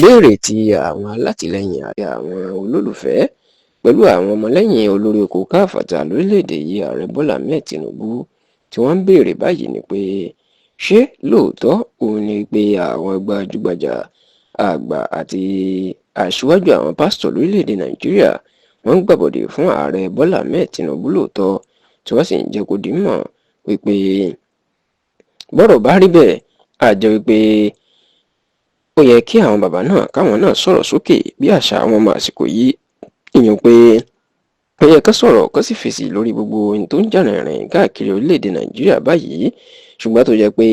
Ìbéèrè tí àwọn alátìlẹyìn àti àwọn olólùfẹ́ pẹ̀lú àwọn ọmọlẹ́yìn olórí oko káfàtà lórílẹ̀‐èdè yìí, Ààrẹ Bọ́lá Ahmed Tinubu, tí wọ́n ń béèrè báyìí ni pé, ṣé lóòótọ́ òun ni pé àwọn gbajúgbajà àgbà àti aṣíwájú àwọn pásítọ̀ lórílẹ̀‐èdè Nàìjíríà wọ́n ń gbàbọ̀dè fún Ààrẹ Bọ́lá Ahmed Tinubu lóòótọ́, tí wọ́n sì ń jẹ́ kó di mọ̀ wípé bọ́rọ̀ bá rí bẹ́ẹ̀, á jẹ́ wípé ó yẹ kí àwọn bàbá náà káwọn náà sọ̀rọ̀ sókè bí àṣà àwọn ọmọ àsìkò yìí, ìyẹn pé ó yẹ ká sọ̀rọ̀ kó sì fèsì lórí gbogbo ohun tó ń jà rìnrìn káàkiri orílẹ̀-èdè Nàìjíríà báyìí. Ṣùgbọ́n tó jẹ́ pé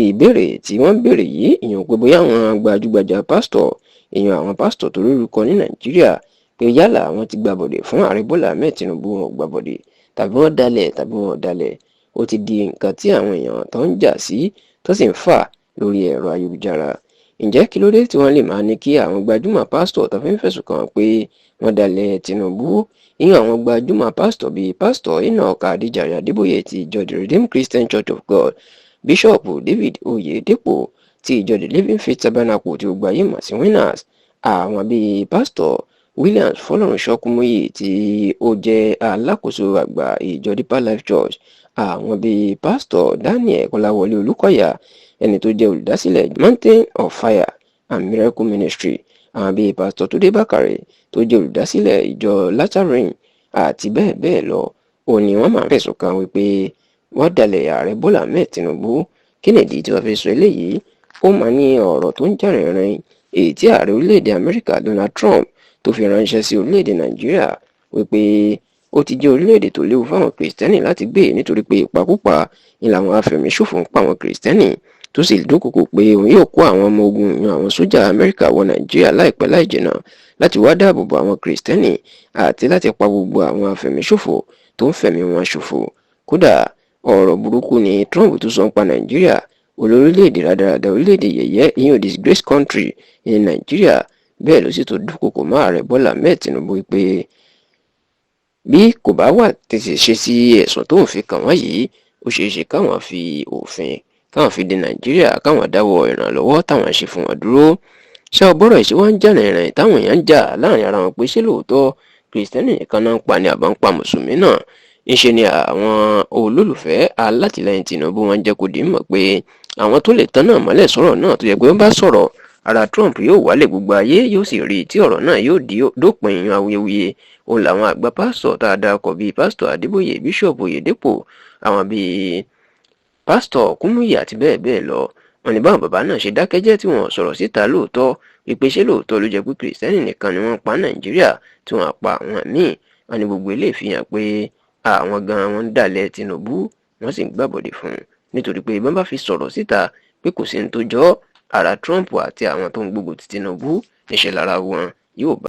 ìbéèrè tí wọ́n ń béèrè yìí, ìyẹn pé bóyá àwọn gbajúgbajà pásítọ̀, ìyẹn àwọn pásítọ̀ tó lórúkọ ní Nàìjíríà, pé yálà àwọn ti gbàbọ̀dè fún Ààrẹ Bọ́lá Ahmed Tinubu, wọn ò gbàbọ̀dè, tàbí wọ́n dalẹ̀ tàbí wọn ò dalẹ̀, ó ti di nǹkan tí àwọn èèyàn tó ń jà sí, tó sì ń fà lórí ẹ̀rọ ayélujára. Ǹjẹ́ kí ló dé tí wọ́n lè máa ní kí àwọn gbajúmọ̀ pásítọ̀ tó fi ń fẹ̀sùn kàn pé wọ́n dalẹ̀ Tinubu? Ìyẹn àwọn gbajúmọ̀ pásítọ̀ bíi Pásítọ̀ Enoch Adéjàre Adébóyè ti ìjọ The Redeemed Christian Church of God, Bíṣọ̀pù David Oyedepo ti ìjọ The Living Faith Tabernacle tí gbogbo ayé mọ̀ sí Winners, àwọn bíi Pásítọ̀ Williams Fọlọ́runṣọ́ Kúmúyì tí ó jẹ́ alákòóso àgbà ìjọ Deeper Life Church, àwọn bíi Pásítọ̀ Daniel Kọ́láwọlé Olùkọ́yà, ẹni tó jẹ́ olùdásílẹ̀ Mountain of Fire and Miracle Ministry, àwọn bíi Pásítọ̀ Túndé Bákàrè tó jẹ́ olùdásílẹ̀ ìjọ Latter Rain àti bẹ́ẹ̀ bẹ́ẹ̀ lọ, òun ni wọ́n máa ń fẹ̀sùn kàn wípé wọ́n dalẹ̀ Ààrẹ Bọ́lá Ahmed Tinubu. Kí nìdí tí wọ́n fi sọ eléyìí? Ó máa ní ọ̀rọ̀ tó ń jà rìnrìn èyí tí ààrẹ orílẹ̀-èdè Amẹ́ríkà Donald Trump tó fi ránṣẹ́ sí orílẹ̀-èdè Nàìjíríà wípé ó ti jẹ́ orílẹ̀-èdè tó léwu fáwọn Kìrìsìtẹ́nì láti gbé, nítorí pé ìpakúpa ni làwọn afẹ̀míṣòfò ń pa àwọn Kìrìsìtẹ́nì, tó sì dúnkòokò pé òun yóò kó àwọn ọmọ ogun yan àwọn sójà Amẹ́ríkà wọ Nàìjíríà láìpẹ́ láì jìnnà láti wá dáàbò bo àwọn Kìrìsìtẹ́nì àti láti pa gbogbo àwọn afẹ̀míṣòfò tó ń fẹ̀mí wọn ṣòfò. Kódà, ọ̀rọ̀ burúkú ni Trump tó sọ ń pa Nàìjíríà, olórílẹ̀‐èdè rádaràda, orílẹ̀‐èdè yẹ̀yẹ́, ìyẹn disgrace country ní Nàìjíríà. Bẹ́ẹ̀ ló sì tó dúnkòokò mọ́ Ààrẹ Bọ́lá Ahmed Tinubu pé bí kò bá wà tètè ṣe sí ẹ̀sùn tó ń fi kàn wọ́n yìí, ó ṣeé ṣe káwọn fi òfin káwọn fi de Nàìjíríà, káwọn dáwọ́ ìrànlọ́wọ́ táwọn ṣe fún wọn dúró. Ṣé ọbọ̀rọ̀ ìṣe wọn ń jà rìnrìn táwọn èèyàn ń jà láàrin ara wọn pé ṣé lóòótọ́ Kìrìsìtẹ́nì nìkan náà ń pa ni àbá ń pa Mùsùlùmí náà? Ńṣe ni àwọn olólùfẹ́ alátìlẹyìn Tinubu wọn jẹ́ kó di mọ̀ pé àwọn tó lè tán náà mọ́lẹ̀ sọ̀rọ̀ náà, tó yẹ pé wọ́n bá sọ̀rọ̀, ara Trump yóò wálẹ̀, gbogbo ayé yóò sì rí i tí ọ̀rọ̀ náà yóò di dópin awuyewuye, òun làwọn àgbà pásítọ̀ tá a dákọ̀ bíi Pásítọ̀ Adébóyè, Bíṣọ̀bù Oyèdèpọ̀, àwọn bíi Pásítọ̀ Kúmúyì àti bẹ́ẹ̀ bẹ́ẹ̀ lọ. Wọn ní báwọn bàbá náà ṣe dákẹ́jẹ́ tí wọ́n sọ̀rọ̀ síta lóòótọ́ wípé ṣé lóòótọ́ ló jẹ́ pé Kìrìsìtẹ́nì nìkan ni wọ́n pa Nàìjíríà tí wọ́n pa àwọn míì. Wọn ní gbogbo eléyìí fi hàn pé àwọn gan wọn ń dalẹ̀ Tinubu, wọ́n sì ń gbàbọ̀dè fún un, nítorí pé bọ́n bá fi sọ̀rọ̀ síta pé kò sí ní tó jọ, ara Trump àti àwọn tó ń gbógun ti Tinubu níṣẹ́ lára wọn yóò bá.